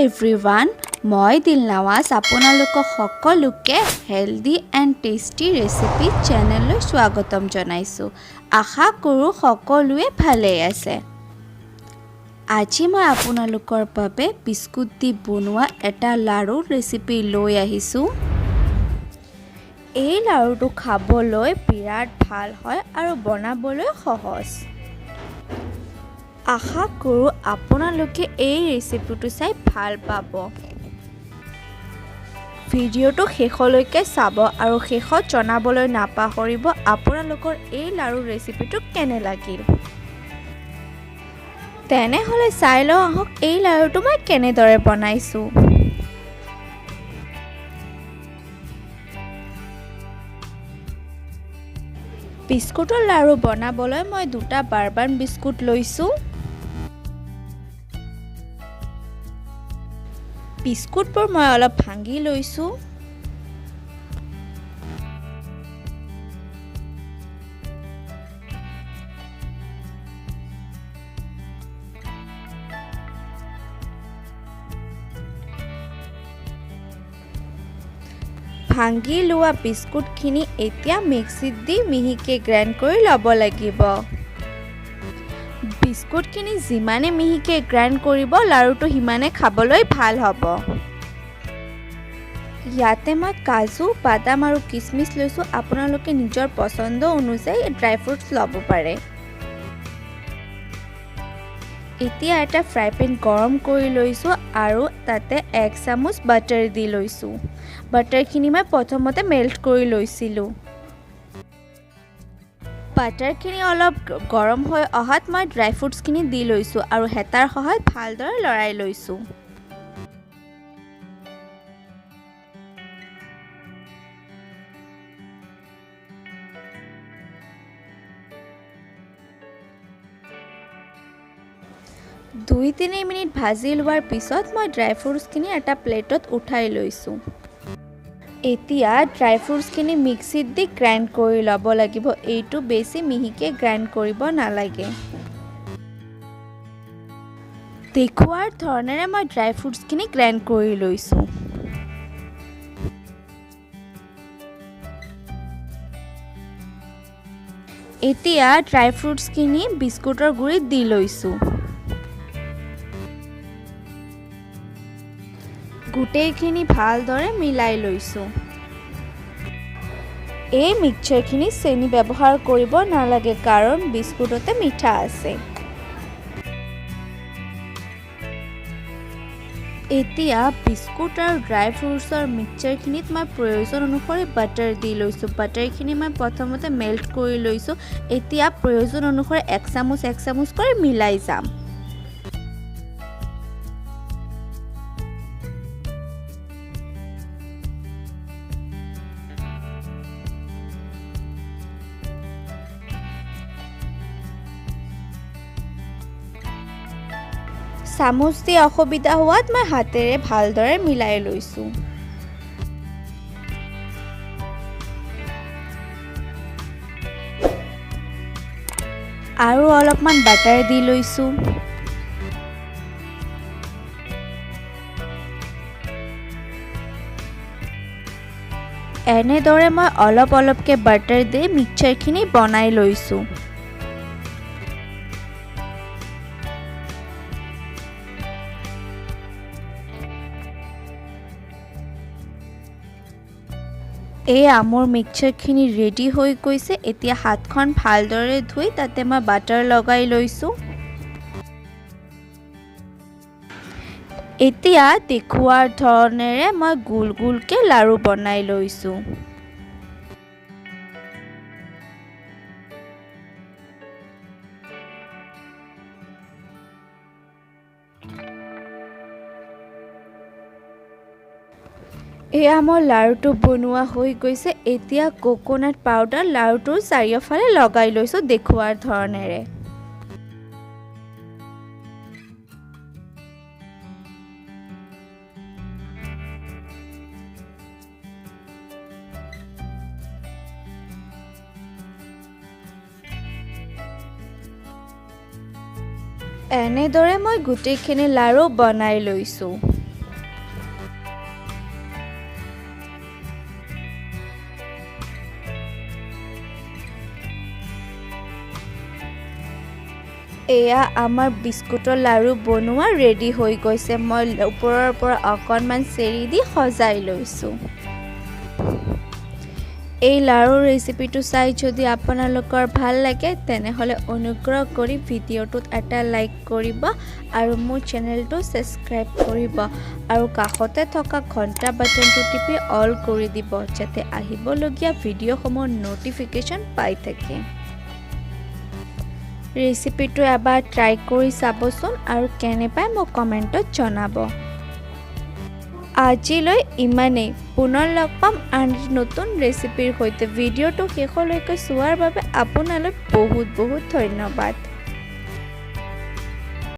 Everyone, মই দিলনাৱাজ আপোনালোকক সকলোকে হেল্ডি এণ্ড টেষ্টি ৰেচিপি চেনেললৈ স্বাগতম জনাইছোঁ। আশা কৰোঁ সকলোৱে ভালেই আছে। আজি মই আপোনালোকৰ বাবে বিস্কুট দি বনোৱা এটা লাড়ুৰ ৰেচিপি লৈ আহিছোঁ। এই লাড়ুটো খাবলৈ বিৰাট ভাল হয় আৰু বনাবলৈ সহজ। আশা কৰোঁ আপোনালোকে এই ৰেচিপিটো চাই ভাল পাব। ভিডিঅ'টো শেষলৈকে চাব আৰু শেষত জনাবলৈ নাপাহৰিব আপোনালোকৰ এই লাড়ুৰ ৰেচিপিটো কেনে লাগিল। তেনেহ'লে চাই লওঁ আহক এই লাড়ুটো মই কেনেদৰে বনাইছোঁ। বিস্কুটৰ লাড়ু বনাবলৈ মই দুটা বাৰবান বিস্কুট লৈছোঁ। বিস্কুটবোৰ মই অলপ ভাঙি লৈছোঁ। ভাঙি লোৱা বিস্কুটখিনি এতিয়া মিক্সিত দি মিহিকৈ গ্ৰাইণ্ড কৰি ল'ব লাগিব। বিস্কুটখিনি যিমানে মিহিকৈ গ্ৰাইণ্ড কৰিব, লাড়ুটো সিমানে খাবলৈ ভাল হ'ব। ইয়াতে মই কাজু, বাদাম আৰু কিচমিচ লৈছোঁ। আপোনালোকে নিজৰ পচন্দ অনুযায়ী ড্ৰাই ফ্ৰুটছ ল'ব পাৰে। এতিয়া এটা ফ্ৰাই পেন গৰম কৰি লৈছোঁ আৰু তাতে 1 চামুচ বাটাৰ দি লৈছোঁ। বাটাৰখিনি মই প্ৰথমতে মেল্ট কৰি লৈছিলোঁ। বাটাৰখিনি অলপ গৰম হৈ অহাত মই ড্ৰাই ফ্ৰুটছখিনি দি লৈছোঁ আৰু হেতাৰ সহায়ত ভালদৰে লৰাই লৈছোঁ। 2-3 মিনিট ভাজি লোৱাৰ পিছত মই ড্ৰাই ফ্ৰুটছখিনি এটা প্লেটত উঠাই লৈছোঁ। এতিয়া ড্ৰাই ফ্ৰুটছখিনি মিক্সিত দি গ্ৰাইণ্ড কৰি ল'ব লাগিব। এইটো বেছি মিহিকৈ গ্ৰাইণ্ড কৰিব নালাগে। দেখুওৱাৰ ধৰণেৰে মই ড্ৰাই ফ্ৰুটছখিনি গ্ৰাইণ্ড কৰি লৈছোঁ। এতিয়া ড্ৰাই ফ্ৰুটছখিনি বিস্কুটৰ গুড়িত দি লৈছোঁ। গোটেইখিনি ভালদৰে মিলাই লৈছোঁ। এই মিক্সাৰখিনি চেনি ব্যৱহাৰ কৰিব নালাগে, কাৰণ বিস্কুটতে মিঠা আছে। এতিয়া বিস্কুট আৰু ড্ৰাই ফ্ৰুটছৰ মিক্সাৰখিনিত মই প্ৰয়োজন অনুসৰি বাটাৰ দি লৈছোঁ। বাটাৰখিনি মই প্ৰথমতে মেল্ট কৰি লৈছোঁ। এতিয়া প্ৰয়োজন অনুসৰি এক চামুচ এক চামুচ কৰি মিলাই যাম। চামুচ দি অসুবিধা হোৱাত মই হাতেৰে ভালদৰে মিলাই লৈছোঁ। আৰু অলপমান বাটাৰ দি লৈছোঁ। এনেদৰে মই অলপ অলপকৈ বাটাৰ দি মিক্সাৰখিনি বনাই লৈছোঁ। এয়া মোৰ মিক্সাৰখিনি ৰেডি হৈ গৈছে। এতিয়া হাতখন ভালদৰে ধুই তাতে মই বাটাৰ লগাই লৈছোঁ। এতিয়া দেখুওৱাৰ ধৰণেৰে মই গোল গোলকৈ লাড়ু বনাই লৈছোঁ। এয়া মোৰ লাড়ুটো বনোৱা হৈ গৈছে। এতিয়া কোকোনাট পাউডাৰ লাড়ুটোৰ চাৰিওফালে লগাই লৈছোঁ দেখুওৱাৰ ধৰণেৰে। এনেদৰে মই গোটেইখিনি লাড়ু বনাই লৈছোঁ। এয়া আমাৰ বিস্কুটৰ লাড়ু বনোৱা ৰেডি হৈ গৈছে। মই ওপৰৰ পৰা অকণমান চেৰি দি সজাই লৈছোঁ। এই লাড়ুৰ ৰেচিপিটো চাই যদি আপোনালোকৰ ভাল লাগে, তেনেহ'লে অনুগ্ৰহ কৰি ভিডিঅ'টোত এটা লাইক কৰিব আৰু মোৰ চেনেলটো ছাবস্ক্ৰাইব কৰিব আৰু কাষতে থকা ঘণ্টা বাটনটো টিপি অল কৰি দিব, যাতে আহিবলগীয়া ভিডিঅ'সমূহ ন'টিফিকেশ্যন পাই থাকে। ৰেচিপিটো এবাৰ ট্ৰাই কৰি চাবচোন আৰু কেনে পায় মোক কমেণ্টত জনাব। আজিলৈ ইমানেই। পুনৰ লগ পাম আন নতুন ৰেচিপিৰ সৈতে। ভিডিঅ'টো শেষলৈকে চোৱাৰ বাবে আপোনালৈ বহুত বহুত ধন্যবাদ।